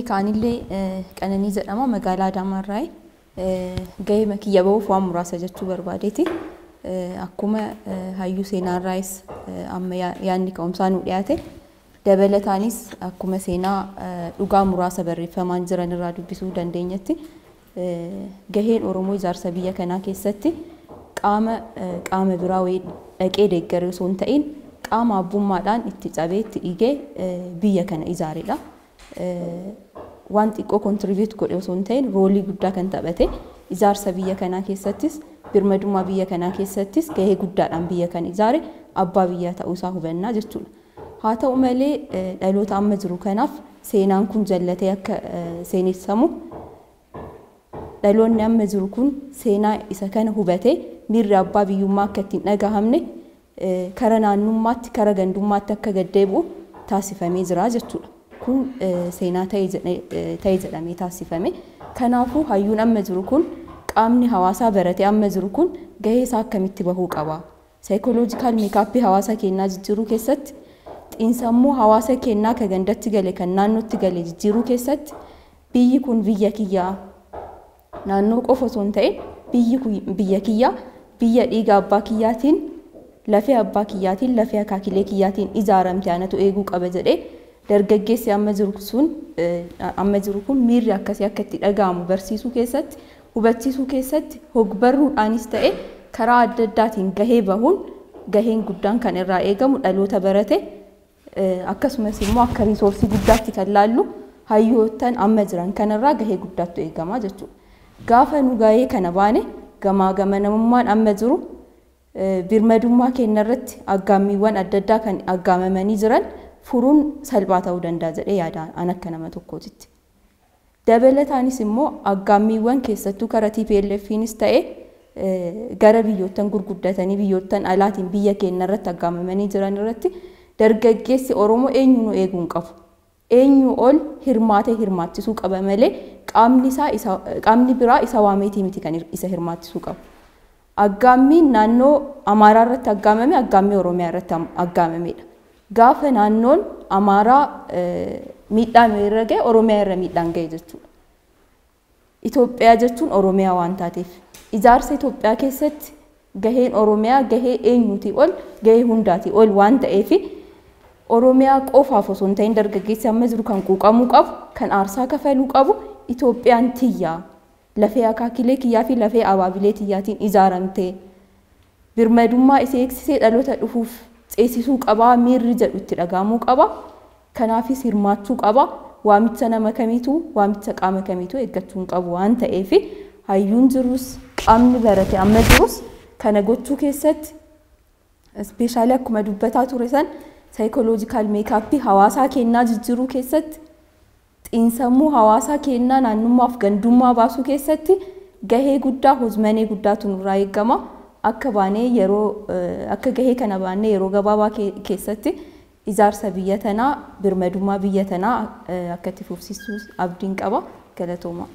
Hayyee, kaanillee Qananii jedhama, magaalaa Adaamaarraa. Gahee kiyya bahuuf waan muraasa jechuu barbaadeeti. Akkuma hayyuu seenaarraayis amma yaadni ka'umsaa nu dhiyaate, dabalataanis akkuma seenaa dhugaa muraasa barreeffamaan jiran irraa dubbisuu dandeenyetti, gaheen Oromoo ijaarsa biyya kanaa keessatti qaama biraa wayii dhaqee deeggaree osoo hin ta'in, qaama abbummaadhaan itti cabee, itti dhiigee biyya kana ijaaredha. Waan xiqqoo contribute godhe osoo hin ta'in, role guddaa kan taphate, ijaarsa biyya kanaa keessattis, birmadummaa biyya kanaa keessattis gahee guddaadhaan biyya kan ijaare abbaa biyyaa ta'uusaa hubannaa jechuudha. Haa ta'u malee, dhaloota amma jiru kanaaf seenaan kun jallatee akka seenessamu, dhaloonni amma jiru kun seenaa isa kana hubatee miirri abbaa biyyummaa akka ittiin dhagahamne, kara naannummaatti, kara gandummaatti akka gaddeebi'u taasifamee jira jechuudha. Kun seenaa ta'e jedhamee taasifame. Kanaafuu hayyuun amma jiru kun, qaamni hawaasaa baratee amma jiru kun gahee isaa akkamitti bahuu qaba? Psychological makeup hawaasa keenyaa jijjiiruu keessatti, xiinsammuu hawaasa keenyaa kan gandatti gale, kan naannootti gale jijjiiruu keessatti, biyyi kun biyya kiyyaa, naannoo qofa osoo hin ta'in, biyyi kun biyya kiyyaa, biyya dhiiga abbaa kiyyaatiin, lafee abbaa kiyyaatiin, lafee akaakilee kiyyaatiin ijaaramte, anatu eeguu qaba jedhee dargaggeessi amma jiru sun, amma jiru kun miirri akkasii akka itti dhaga'amu barsiisuu keessatti, hubachiisuu keessatti, hogbarruudhaanis ta'e karaa adda addaatiin gahee bahuun, gaheen guddaan kan irraa eegamu dhaloota barate, akkasumas immoo akka resource guddaatti kan laallu hayyoottan amma jiran kanarraa gahee guddaattu eegamaa jechuudha. Gaafa nu gahee kana baane, gamaa gamanamummaan amma jiru, birmadummaa keenya irratti aggaammiiwwan adda addaa kan aggaamamanii jiran furuun salphaa ta'uu danda'a jedhee yaada an akka nama tokkootitti. Dabalataanis immoo aggaammiiwwan keessattuu karaa TPLFiinis ta'e gara biyyoottan gurguddatanii, biyyoottan alaatiin biyya keenya irratti aggaamamanii jiran irratti dargaggeessi Oromoo eenyu nu eeguu hin qabu. Eenyu ol hirmaatee hirmaachisuu qaba malee qaamni isaa isa qaamni biraa isa waameetii miti kan isa hirmaachisuu qabu. Aggaammiin naannoo Amaaraa irratti aggaamame aggaammii Oromiyaa irratti aggaamamedha. Gaafa naannoon Amaaraa miidhaan irra gahe, Oromiyaa irra miidhaan gahe jechuudha. Itoophiyaa jechuun Oromiyaa waan taateef, ijaarsa Itoophiyaa keessatti gaheen Oromiyaa gahee eenyuutii ol, gahee hundaatii ol waan ta'eef, Oromiyaa qofaaf osoo hin ta'in dargaggeessi amma jiru kan quuqamuu qabu, kan aarsaa kafaluu qabu, Itoophiyaan tiyyaa, lafee akaakilee kiyyaa fi lafee abaabilee tiyyaatiin ijaaramte, birmadummaa isee eegsisee dhaloota dhufuuf ceesisuu qabaa miirri jedhu itti dhagahamuu qaba. Kanaafis hirmaachuu qaba. Waamicha nama kamiituu, waamicha qaama kamiituu eeggachuu hin qabu waan ta'eef, hayyuun jirus, qaamni barate amma jirus kana gochuu keessatti, especially akkuma dubbataa ture san, psychological makeup hawaasaa kennaa jijjiiruu keessatti, xiinsammuu hawaasaa kennaa naannummaaf gandummaa baasuu keessatti gahee guddaa, hojmanee guddaatu nurraa eegama. Akka baanee yeroo akka gahee kana baanee yeroo gabaabaa keessatti ijaarsa biyya tanaa, birmadummaa biyya tanaa akka itti fufsiisuu abdiin qaba. Galatooma.